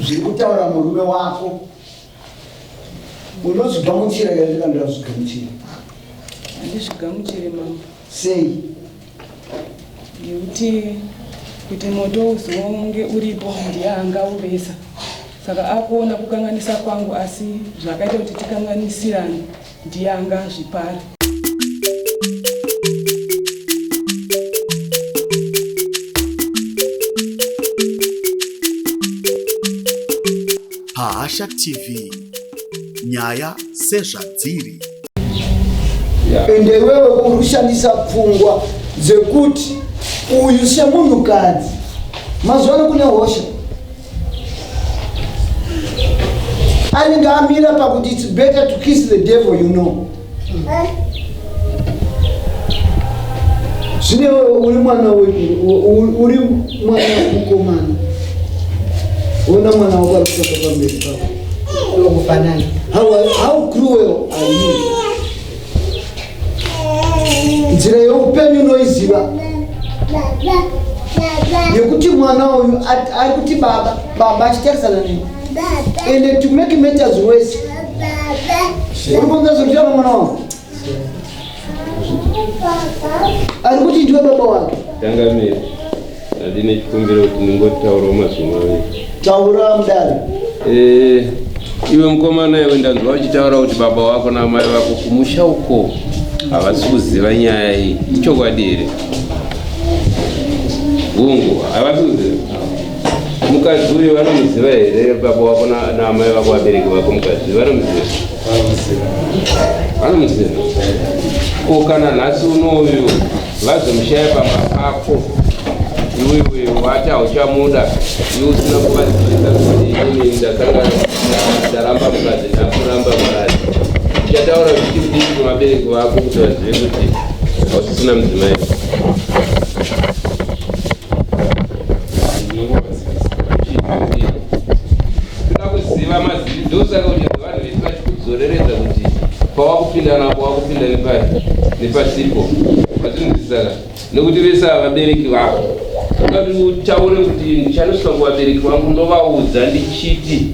Zviri kutaura murume wako unozvigamuchira here kana ndazvigamuchira? Handizvigamuchiri mambo. Sei? Nekuti kuti moto uzonge uripo ndiye anga uvesa saka akuona kukanganisa kwangu asi zvakaita kuti tikanganisirane ndiye anga azvipara. Pahasha TV nyaya sezvadziri. Ende iwewe uri kushandisa pfungwa dzekuti uyu semunhukadzi mazuva ano kune hosha anenge amira pakuti its better to kiss the devil you know zvine uri mwana uri mwana mukomana ona mwana wako ari kutamba pamberi pako kufanana how cruel are you nzira yeupenyu unoiziva yekuti mwana uyu ari kuti baba baba achitarisana neni and to make matters worse uri kunza zviri kutaura mwana wangu ari kuti ndiwe baba wake Changamire, ndine chikumbiro kuti ndingotaurawo mazwi maviri. Taura mudare. Eh, iwe mukomana iwe ndanzwa uchitaura kuti baba wako namai vako kumusha uko havasi kuziva nyaya iyi. Ichokwadi here? Hungu, havasi kuziva. Mukadzi uyu vanomuziva here baba wako naamai vako vabereki vako mukadzi vanomuziva? Vanomuziva. Ko kana nhasi unoyu vazomushaya pamba pako iwewe wati hauchamuda iwe usina kuvazivisa kuti inini ndasangana ndaramba mukadzi ndakuramba mukadzi uchataura zviti kudii kuvabereki vako kuti vazive kuti hausisina mudzimai Toda kuziva mazivi ndosaka kuti vanhu vese vachikudzoreredza kuti pawakupinda napo wakupinda nepasipo vatinzwisisaka nekuti vese ava vabereki vako toda kuti utaure kuti ndichanosvika kuvabereki vangu ndovaudza ndichiti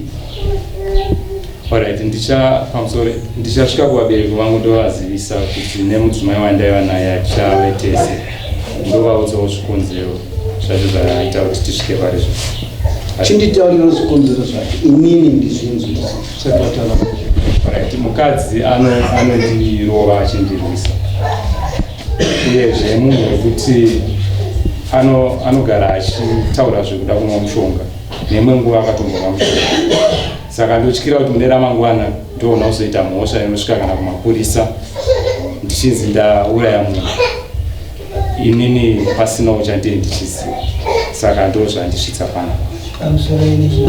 Alright, ndicha pamusoro ndichasvika kuvabereki vangu ndovazivisa kuti nemudzimai wandaiva naye hatichave tese ndovaudzawo zvikonzero zvacho zvaita kuti tisvike pari zvino. Chinditaurira zvikonzero zvacho inini ndizvinzwe usati wataura. Alright, mukadzi anondirova achindirwisa uyezve munhu wekuti anogara achitaura zvekuda kunwa mushonga neimwe nguva akatombonwa mushonga saka ndotyira kuti mune ramangwana ndoona kuzoita mhosva inosvika kana kumapurisa ndichinzi ndauraya munhu inini pasinawo chandii ndichiziva saka ndo zvandisvitsa pana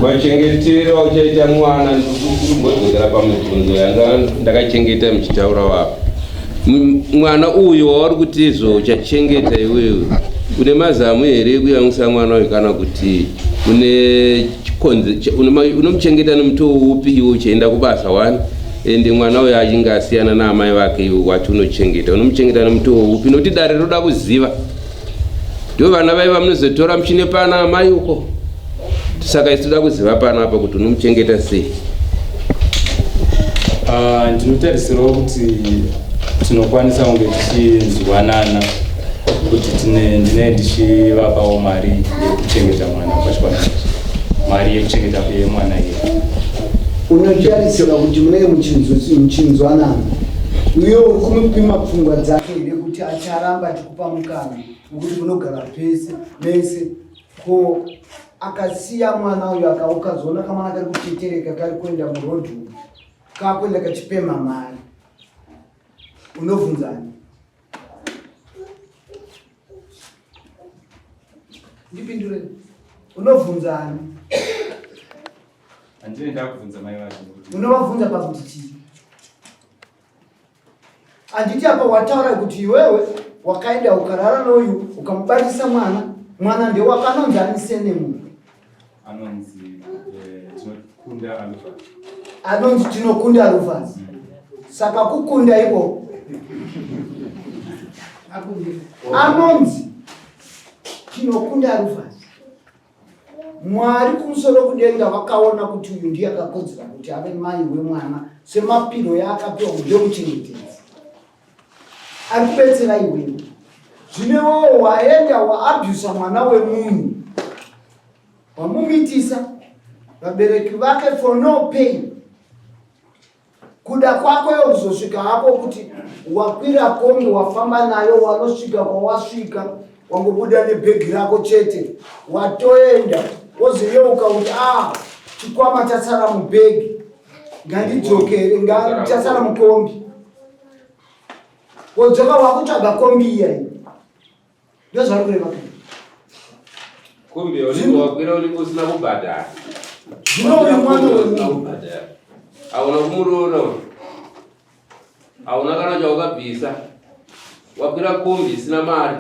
Machengetero auchaita mwana ndikukumbodzokera pamibvunzo yanga ndakachengeta muchitaura wapo mwana uyu wauri kuti izvo uchachengeta iwewe une mazamu here ekuyamwisa mwana uyu kana kuti une unomuchengeta nemutoo upi iwe uchienda kubasa wani ende mwana uyo achinge asiyana naamai vake iwe wati unochengeta unomuchengeta nemutoo upi nokuti dare roda kuziva ndo vana vaiva munozotora muchine pana amai uko saka isu toda kuziva pana apa kuti unomuchengeta sei ah, ndinotarisirawo kuti tinokwanisa kunge tichinzwanana kuti ndine ndichivapawo mari yekuchengeta mwana pachikwanisa mari yekuchengeta yemwana iye unotarisira kuti munenge muchinzwanana uye uri kumupima pfungwa dzake here kuti acharamba achikupa mukana wekuti munogara pese mese ko akasiya mwana uyu akaukazoona kamwana kari kutetereka kari kuenda murodhi kakuenda kachipemha mari unobvunzani ndipindure unobvunzani handine ndakubvunza mai vacho unovabvunza pakuti chii handiti apa wataura kuti iwewe wakaenda ukarara nouyu ukamubarisa mwana mwana ndewakanonzi ani sene munhu anonzi eh, tinokunda Rufus. Anonzi tinokunda Rufus. Saka kukunda iko anonzi tinokunda Rufus. Mwari kumusoro kudenga vakaona kuti uyu ndiye akakodzera kuti ave mai wemwana semapiro yaakapiwa ndemuchengetedzi ari kubetsera iwewe. Zvino iwewe waenda waabusa mwana wemunhu, wamumitisa vabereki vake for no pain. Kuda kwako iwe kuzosvika hako kuti wakwira kombi wafamba nayo wanosvika kwawasvika wangobuda nebhegi rako chete watoenda wozoyeuka kuti ah chikwama chasara mubhegi ngandidzokere chasara mukombi wodzoka wakutsvaga kombi iya iyi ndozvari kureva ka Kombi yaunenge wakwira unenge usina kubhadhara. Zvino uyu mwana Usina kubhadhara. Hauna kumuroora uyu. Hauna kana chawakabvisa. Wakwira kombi isina mari.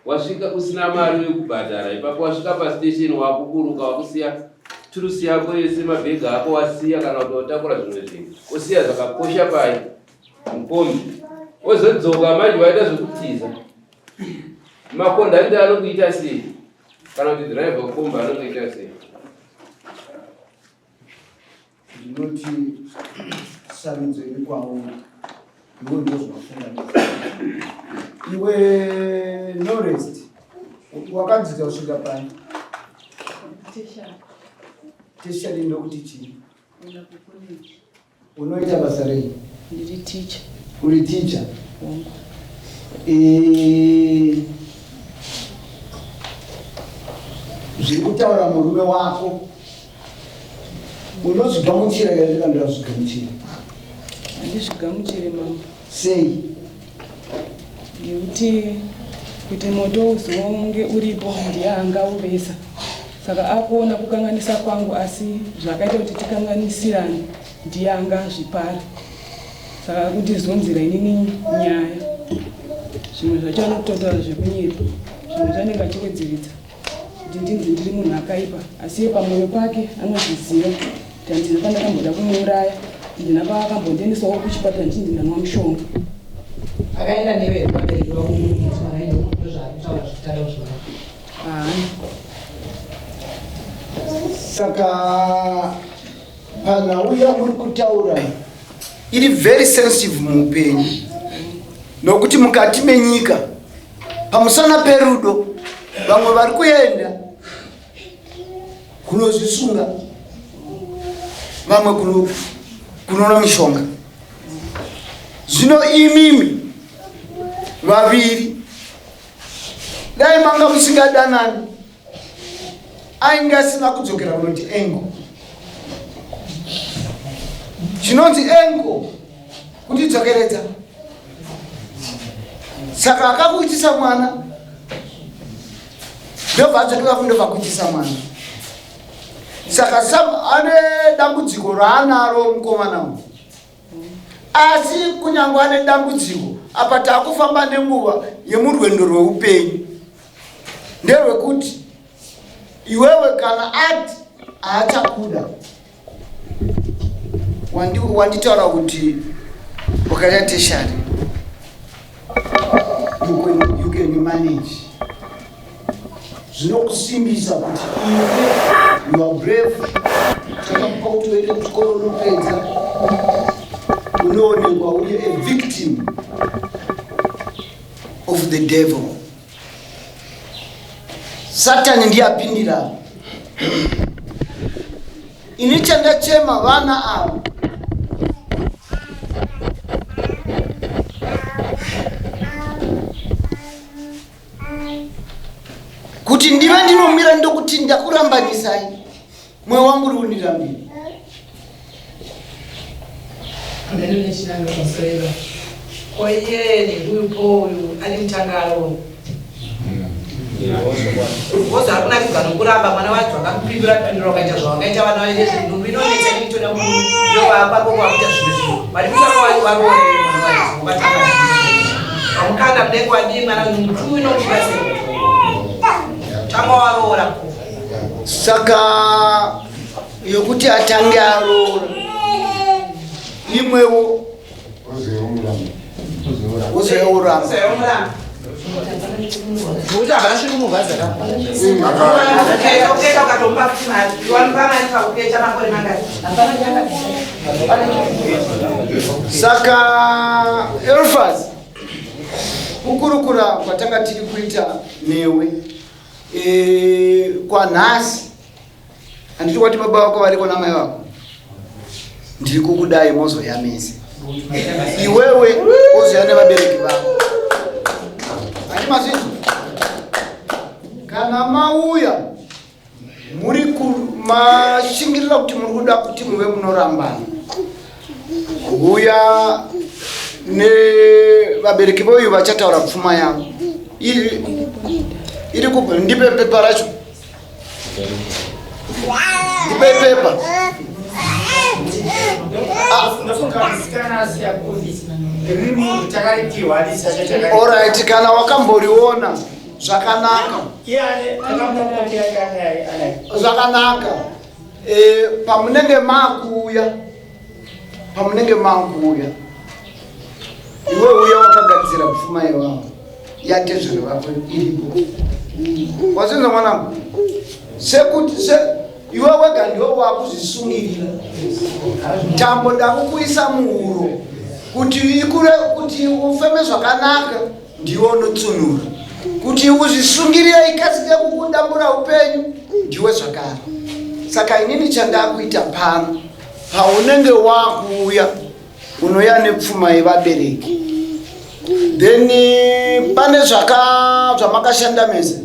Wasvika usina mari yekubhadhara. Ipapo wasvika pastation wakuburuka wakusiya turusi yako yese mabhegi ako wasiya kana kuti watakura zvimwe zvinhu. Wosiya zvakakosha pai mukombi. Wozodzoka manje waita zvekutiza. Makondakita anokuita sei? Kana kuti driver kombi anokuita sei? Ndinoti sarudzo iri kwauri iwe ndozvafunga iwe norest wakadzidza kusvika pani teshari ndokuti chii Unoita basa rei? Ndiri teacher. Uri teacher? Hongu. Eh, zviri kutaura murume wako unozvigamuchira here kana ndazvigamuchira? Handizvigamuchire mambo. Sei? Nekuti kuti moto uzonge uripo ndiye angauvesa saka akuona kukanganisa kwangu asi zvakaita kuti tikanganisirane ndiye angazvipara saka akutizonzira inini nyaya zvimwe zvacho anototaura zvekunyepa zvimwe zvanenge achiwedzeredza kuti ndinzi ndiri munhu akaipa asi iye pamwoyo pake anozviziva kuti handina pandakamboda kumuuraya ndina paakambondiendesawo kuchipatara ndichinzi ndanwa mushonga akaenda newe here vabereki vako ndozvaakutaura zvitada kuzviona haana saka panhau yamuri kutaura iri very sensitive muupenyu nokuti mukati menyika pamusana perudo vamwe vari kuenda kunozvisunga vamwe kunoona mishonga zvino imimi vaviri dai manga musingadanani ainge asina kudzokera kunoti engo chinonzi engo kutidzokeredza saka akakuitisa mwana ndobva adzokera kundobva kuitisa mwana saka sam ane dambudziko raanaro mukomana uyu asi kunyange ane dambudziko apa taakufamba nenguva yemurwendo rweupenyu nderwekuti iwewe kana ati haachakuda wanditaura kuti wakaita teshari you can manage zvinokusimbisa kuti iwe you are brave chakakupa kuti uende kuchikoro unopedza unoonekwa uri a victim of the devil Satani ndiye apindira. Ini chandachema vana ava kuti ndive ndinomira ndokuti ndakurambanisai Mwoyo wangu uri kundirambira. Koiye nenguyu po uyu ari mutangaro. Wozi ari kunakidzwa nokuramba mwana wacho akamupindura pindura ukaita zvawakaita vana vaite zvinhu inonetsa inoitona murume ndovapako kwakuita zvinhu zvinhu vari kutanga wari waroore mwana wacho wakatanga vamukanda kudai kwadii mwana mutu inomuda sei tanga waroora Saka yokuti atange aroora imwewo ozoyauramba. Nokuti havana sviri kumurwadza ka. Ukaita ukatomupa futi mari. Wamupa mari pakukecha makore mangani? Saka Elfas, kukurukura kwatanga tiri kuita newe kwanhasi, handiti wati baba vako variko namai vako, ndiri kukudai mozoyamisa iwewe wozoya nevabereki vako, handi mazvinzwa? Kana mauya muri mashingirira kuti muri kuda kuti muve munorambana, uya nevabereki voyu vachataura pfuma yavo iri kubva. Ndipe pepa racho, ndipe pepa. Ndofunga musikana asiya kuofisi riri munhu takaripiwa. Alright, kana wakamboriona zvakanaka. Iyane takamuaanaye. Zvakanaka. Pamunenge makuuya, iwe uya wakagadzira pfuma yevavo yatezvero vako iripo. Wazinza mwanangu, sekuti iwe wega ndiwe wakuzvisungirira tambo dakukuisa muhuro kuti ikure, kuti ufeme zvakanaka. Ndiwe unotsunura kuti uzvisungirire ikasike kukudambura upenyu, ndiwe zvakare. Saka inini chandakuita pano, paunenge wakuuya, unoya nepfuma yevabereki, then pane zvaka zvamakashanda mese.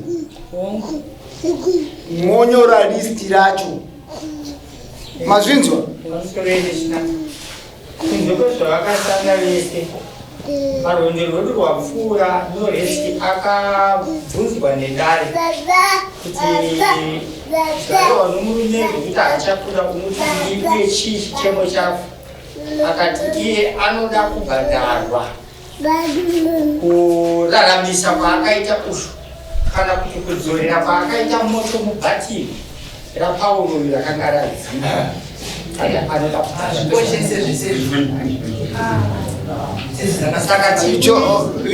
Hongu. Monyora list racho, mazvinzwa? Kunze kwezvavakashanda vese, parwendo rwedu rwapfuura, Noresi akabvunzwa nedare kuti zvarehwa nomurume zvekuti achakura unoti kudii uye chii chichemo chako. Akati iye anoda kubhadharwa kuraramisa kwaakaita ushu, kana kuti kudzorera kwaakaita moto mubhatiri raPauro rakanga radzima. Anoda. Zvikoshese zvese izvi. Saka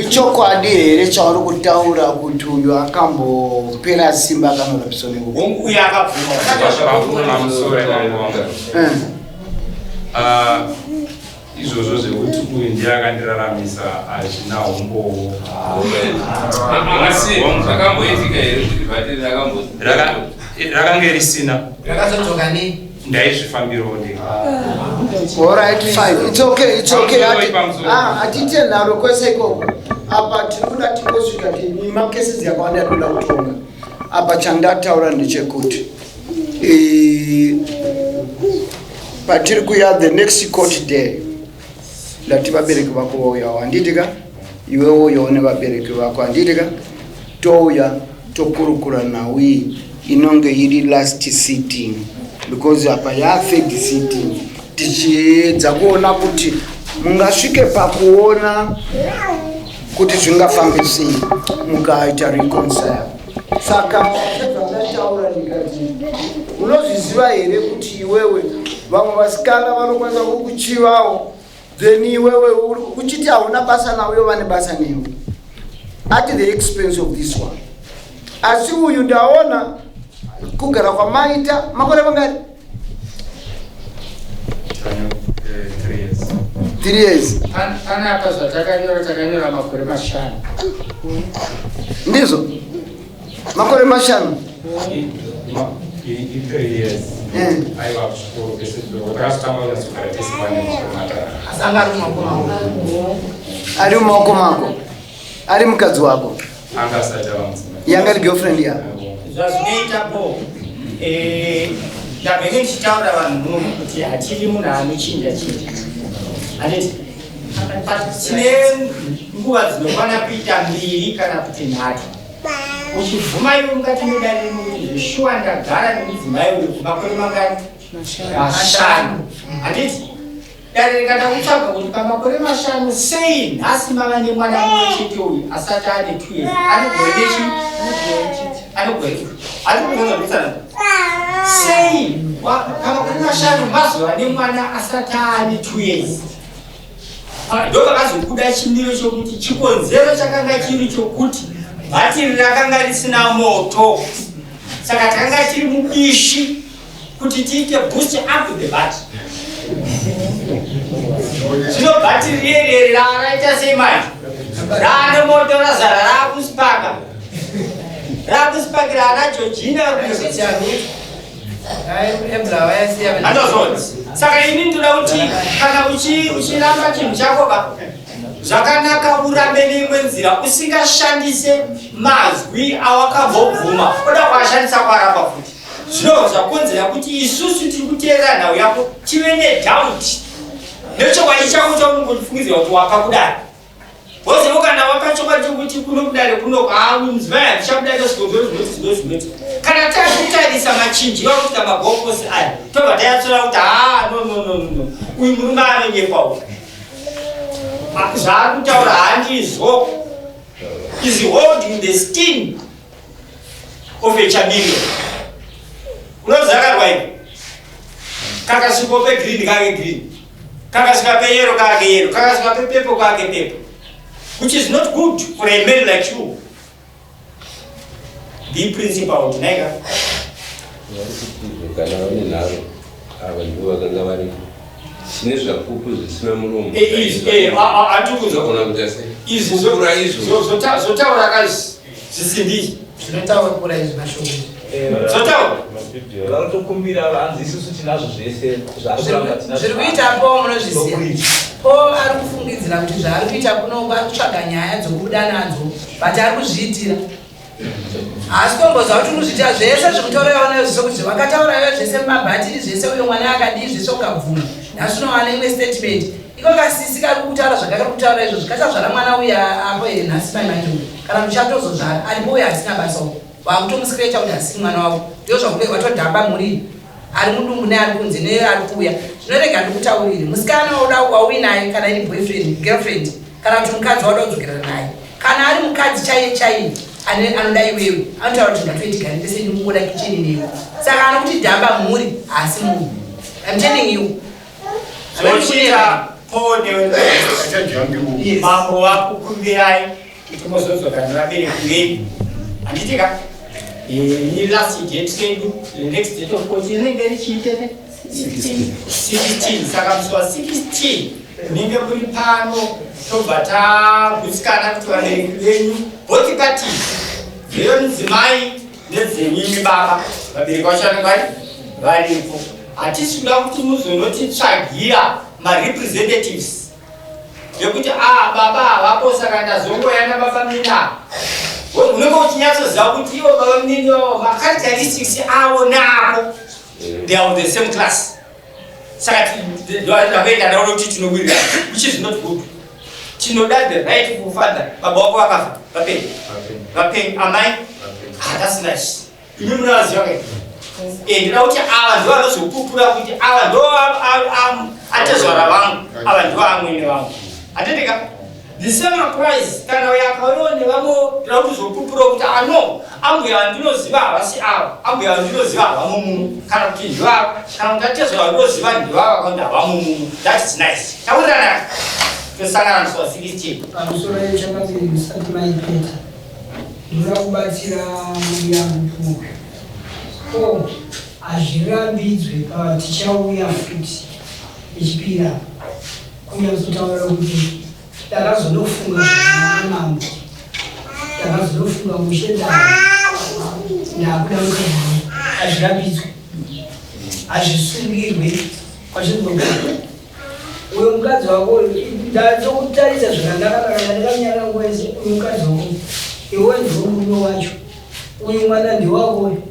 Ichokwadi here chauri kutaura kuti uyu akambopera simba akanorapiswa neuku? Hongu, uye akabvuma. Pamusoro wangu. Ah, izvozvo zvekuti uyu ndiye akandiraramisa hazvina umbowo. Asi zvakamboitika here kuti bhatiri rakambo Rakange risina. Rakazodzoka nei? Ndaizvifambirawo ndega. Alright, fine. It's okay, it's okay. Pamusoro, pamusoro. Ah, hatite nharo kwese ikoko. Apa tinoda tingosvika macases yakawanda yatinoda kutonga. Apa chandataura ndechekuti patiri kuya the next court day, ndati vabereki vako vauyawo, handiti ka? Iwe uyawo nevabereki vako, handiti ka? Touya tokurukura nhau iyi, inonge iri last sitting, because apa yathird sitting, tichiedza kuona kuti mungasvike pakuona kuti zvingafambe sei mukaita reconcile. Saka sezvandataura ndikati, unozviziva here kuti iwewe vamwe vasikana vanokwanisa kukuchivawo, then iwewe uchiti hauna basa navo, vane basa newe at the expense of this one. Asi uyu ndaona kugara kwamaita makore mangani? 3 years. 3 years. Panapa zvatakanyora, takanyora makore 5. Ndizvo, makore 5. I3 years. Aiwa kuchikoro pese, takazotanga kunyatsogara tese pane zvematara. Asi anga ari mumaoko mako? Ari mumaoko mako, ari mukadzi wako? Anga asati ava mudzimai. Yanga iri girlfriend yako? Zvazvinoitapo, ndabvenge ndichitaura vanhu muno kuti hatiri munhu anochinja chinja, handiti? Tine nguva dzinokwana kuita mbiri kana kuti nhatu uchibvuma iwe mukati medare kuti zveshuwa ndagara nemudzimai uyu kumakore mangani? 5, handiti? Dare rikada kutsvaga kuti pamakore 5 sei nhasi mava nemwana mumwe chete uyu asati ane 2 years, ane gore nechi, ane gore, ari kugonza sei pamakore 5 mazova nemwana asati ane 2 years? Ndopakazobuda chimiro chokuti chikonzero chakanga chiri chokuti bhatiri rakanga risina moto, saka takanga tiri mubishi kuti tiite boost up the battery. Zvino bhatiri riyeriyeri raita sei manje? Raane moto, razara, raakusipaka, raakusipakira ana Georgina. Andozvona. Saka ini ndoda kuti kana uchiramba chinhu chako ka, zvakanaka urambe neimwe nzira usingashandise mazwi awakambobvuma oda kuashandisa kwaramba futi. Zvinobva zvakonzera kuti isusu tiri kuteerera nhau yako tive nedoubt nechokwadi chako chaunongotifungidzira kuti wapa kudai. Wozivo kana wapa chokwadi chokuti kuno kudare kuno mudzimai handichakudaita zvikonzero zvinoti zvinoti zvinoti. Kana takutarisa machinjiro akuita magoposi aya, tobva tayatsora kuti haa, no, no, no, no, uyu murume anonyepa uyu, zvaari kutaura handizvo, is holding the skin of a chameleon. Unozakarwa iwe kakasvika pegreen kake green, kakasvika peyellow kake yellow, kakasvika pepurple kake purple, which is not good for a man like you. Be principled, naika. Kana vane nharo, ava ndivo vakanga vari tine zvapupu zvisina muromo. Hatikuzo. Zvagona kuita sei? Izvi Kupupura izvo. Zvotaura kaizvi zvisindii. Zvinotaura kura izvi mashoko. Zvotaura. Vanotokumbira vanzi isusu tinazvo zvese zvaari kuramba tinazvo. Zviri kuita po munozviziva po ari kufungidzira kuti zvaari kuita kunongo ari kutsvaga nyaya dzokubuda nadzo, but ari kuzviitira haasi kutomboziva kuti uri kuzviitira zvese zvemutauro yaona izvo kuti vakataura ivo zvese mumabhatiri zvese, uyo mwana akadii zvese, ukabvuma. Nhasi unowana imwe statement iko kasisi kari kutaura zvakakari kutaura izvo zvikachazvara mwana uya apo here nhasi mai manje uyu kana kuti chatozozvara aripo uyo asina basa uko wakutomusirecha kuti asiri mwana wavo. Ndio zvakude watodhamba mhuri ari mudumbu neari kunze neari kuuya. Zvinorega ndikutaurire, musikana wauda wauinaye, kana iri boyfriend, girlfriend, kana kuti mukadzi wauda kudzokerana naye, kana ari mukadzi chaiye chaiye anoda iwewe, anotaura kuti ngatoitigare tese, ndikungoda kicheni newe. Saka anokuti dhamba mhuri haasi munhu, I'm telling you. Zvochita po newe mambo vakukumbirai kuti muzodzoka nevabereki venyu, handiti ka? Ni last date redu, the next date of court rinenge richiite 16. Saka musi wa16 munenge muri pano, tobva tagutsikana kuti vabereki venyu, both parties, dzeyomudzimai nedzenyimi baba, vabereki vacho vanenge varipo. Hatisi kuda kuti muzonotitsvagira marepresentatives yekuti a baba havapo, saka ndazongoya nababa mina. Unenge uchinyatsoziva kuti ivo baba munini vavo macharacteristics avo navo, they are on the same class. Saka ndakuenda ndaona kuti tinowirirana, which is not good. Tinoda the rightful father. Baba wako vakafa vapenyu? Vapenyu. Amai? Ah, that's nice. Imi munovaziva kai? Ndinoda kuti ava ndo vanozopupura kuti ava ndo atezvara vangu, ava ndo amwene vangu, handendeka. The same applies kana uyo akauyawo nevamwe, ndoda kuti uzopupura kuti ano ambuya vandinoziva havasi ava, ambuya vandinoziva havamo muno, kana kuti ndivava, kana kuti atezvara vandinoziva ndivava, kana kuti havamo muno. That is nice. Taurirana, tosangana musi wa16. Pamusoro yechakabiri musati maipeta, ndoda kubatsira mhuri yangu puwe o hazvirambidzwe patichauya futi ichipira kunyatsotaura kuti ndakazonofunga zvakanaka mambo, ndakazonofunga mushe, ndakuda mukadzi. Hazvirambidzwe, hazvisungirwe kwazvinogara. Uyo mukadzi wako ndatokutarisa zvakanaka kana ndakanyara nguva yese. Uyu mukadzi wako, iwe ndiwo murume wacho, uyu mwana ndewako uyu,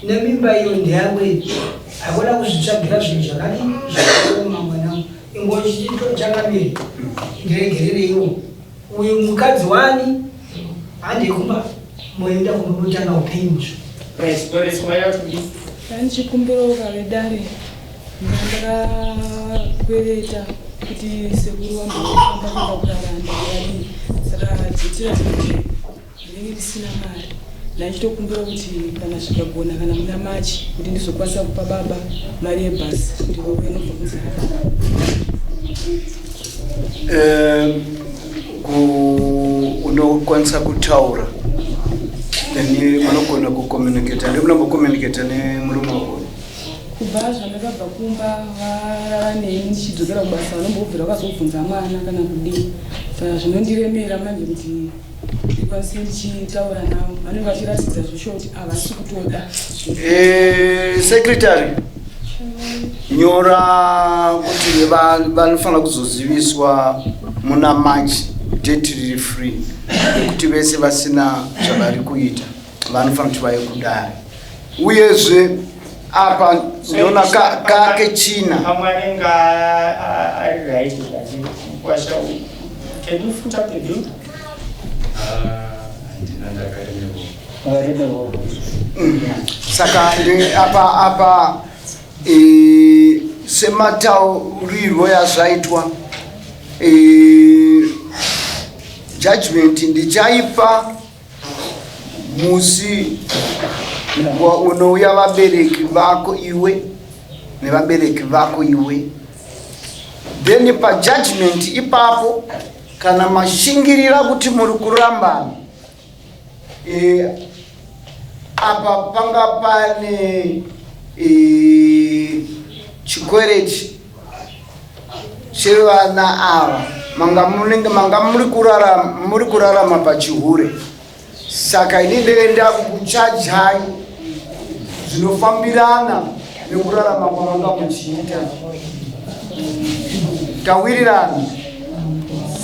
nemimba iyo ndeyako iyi. Haikona kuzvitsvagira zvinhu zvakadii zvakaoma. Mwanangu, ingochitochakamiri ndiregerereiwo. Uyu mukadzi wani, handei kumba, moenda kumba upenyu uzvo. Right, Doris, why out please? Ndanichikumbirawo kavedare, ndakakwereta kuti sekuru vambofamba kuenda kukaranda vadii, saka dzitira kuti ndinenge ndisina mari. Ndachitokumbira kuti kana zvikagona, kana muna Machi, kuti ndizokwanisa kupa baba mari yebhasi kuti vauye nobva kuzara. Eh, unokwanisa kutaura then munogona kucommunicata ndemunombokommunicata nemurume wako? Kubva zvandakabva kumba varara neni ndichidzokera kubasa, vanombobvira vakazobvunza mwana kana kudii. Saka zvinondiremera manje kuti ndikwanise ndichitaura navo, vanenge vachiratidza zveshuwa kuti havasi kutoda. Secretary, nyora kuti vanofanira kuzoziviswa muna March, date riri free nekuti vese vasina zvavari kuita vanofanira kuti vauye kudare. Uyezve apa ndiona kake china. Pamwe anenge ari right, but mukwasha, can you foot up the bill? Handina, ndakaremerwa. Wakaremerwa. Saka apa semataurirwo yazvaitwa, judgment ndichaipa musi unouya vabereki vako iwe nevabereki vako iwe. Then pajudgment ipapo, kana mashingirira kuti muri kurambana, apa panga pane chikwereti chevana ava. Manga munenge manga muri kurarama pachihure, saka ini ndenge ndakukuchajai zvinofambirana nekurarama kwamanga muchiita. Tawirirana?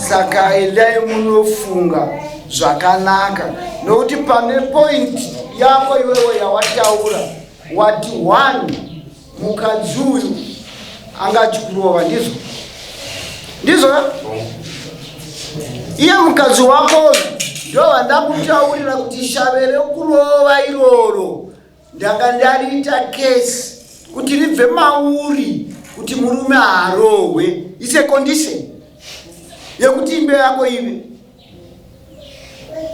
Saka endai munofunga zvakanaka, nokuti pane point yako iwewe yawataura, wati one mukadzi uyu anga achikurova. Ndizvo, ndizvo? Iye mukadzi wako uyu ndo vandakutaurira kuti shave rekurova iroro ndanga ndariita kesi kuti ribve mauri, kuti murume haarohwe. It's a condition yekuti imbe yako ive.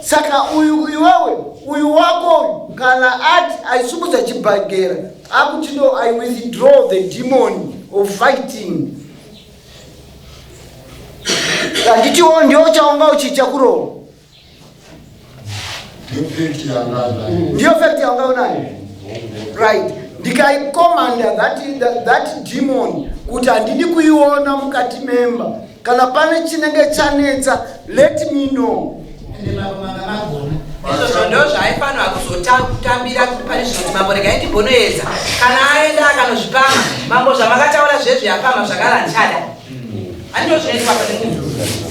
Saka uyu iwewe, uyu wako uyu, kana ati aisumudza chibhagera akuti, "No, I withdraw the demon of fighting," handitiwo ndiwo chaunga uchiita kurova? Ndiyo fact yanga unayo, right? Ndikaikomanda that demon kuti handidi kuiona mukati memba. Kana pane chinenge chanetsa, let me know. Ende mambo manga magona. Izvozvo ndo zvaaifanira kuzotambira pane zvinoti mambo regai ndimbonoedza. Kana aenda akanozvipama, mambo, zvamakataura zvezvi apama zvakara, handichada. Handizvo zvinoitwa pane munhu.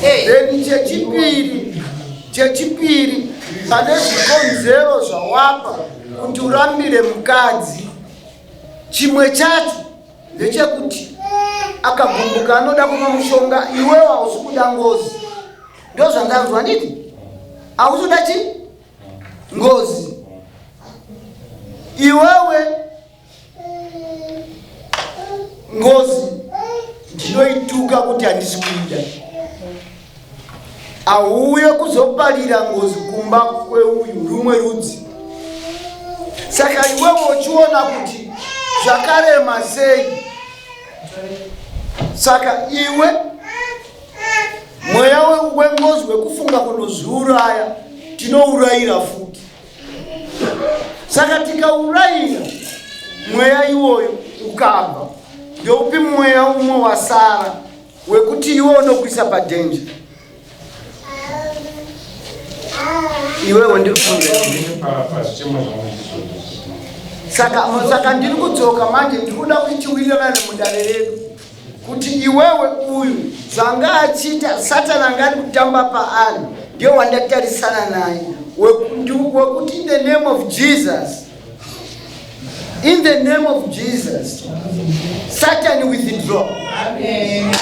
Then chechipiri, pane zvikonzero zvawapa kuti urambire mukadzi, chimwe chacho ndechekuti akagumbuka anoda kumwa mushonga. Iwewo hausi kuda ngozi, ndo zvandanzwa. Nditi hausi kuda chi ngozi iwewe. Ngozi ndinoituka kuti handisi kuida. Auye kuzoparira ngozi kumba kweuyu rumwe rudzi. Saka iwewe uchiona kuti zvakarema sei, saka iwe mweya wengozi wekufunga kunozviuraya tinourayira futi. Saka tikaurayira mweya iwoyo ukabva, ndeupi mweya umwe wasara wekuti iwe unokuisa padenja? Iwewe ndiri kufunga. Pazvichemo zvangu ndizvozvo. Saka ndiri kudzoka manje, ndiri kuda kuti tiwirirane mudare redu kuti iwewe uyu zvanga achiita Satani anga ari kutamba paari ndiye wandatarisana naye, wekuti in the name of Jesus, in the name of Jesus, Satan withdraw. Amen.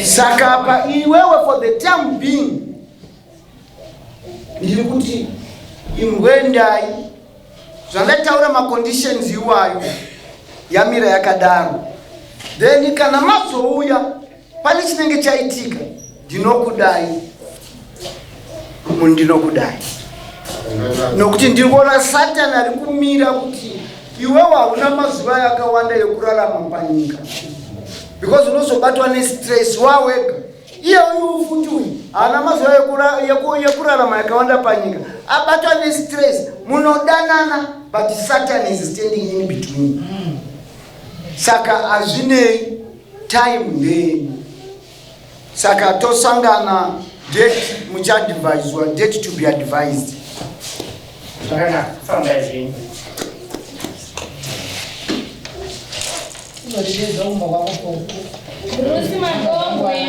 Saka apa iwewe for the time being ndiri kuti imbwendai zvandataura, maconditions iwayo yamira yakadaro. Then kana mazouya pane chinenge chaitika, ndinokudai, ndinokudai, nokuti ndiri kuona Satani ari kumira kuti Iwewe hauna mazuva yakawanda yekurarama panyika because unozobatwa nestress wawega. Iye uyu futi uyu haana mazuva yekurarama yakawanda panyika, abatwa nestress. Munodanana but Satan is standing in between. Saka hazvinei, time ndeyenyu. Saka tosangana date, muchadviswa date to be advised. Zvakanaka, fambai zvenyu. Uzotidedza kumba kwako. Bruce Madongwe.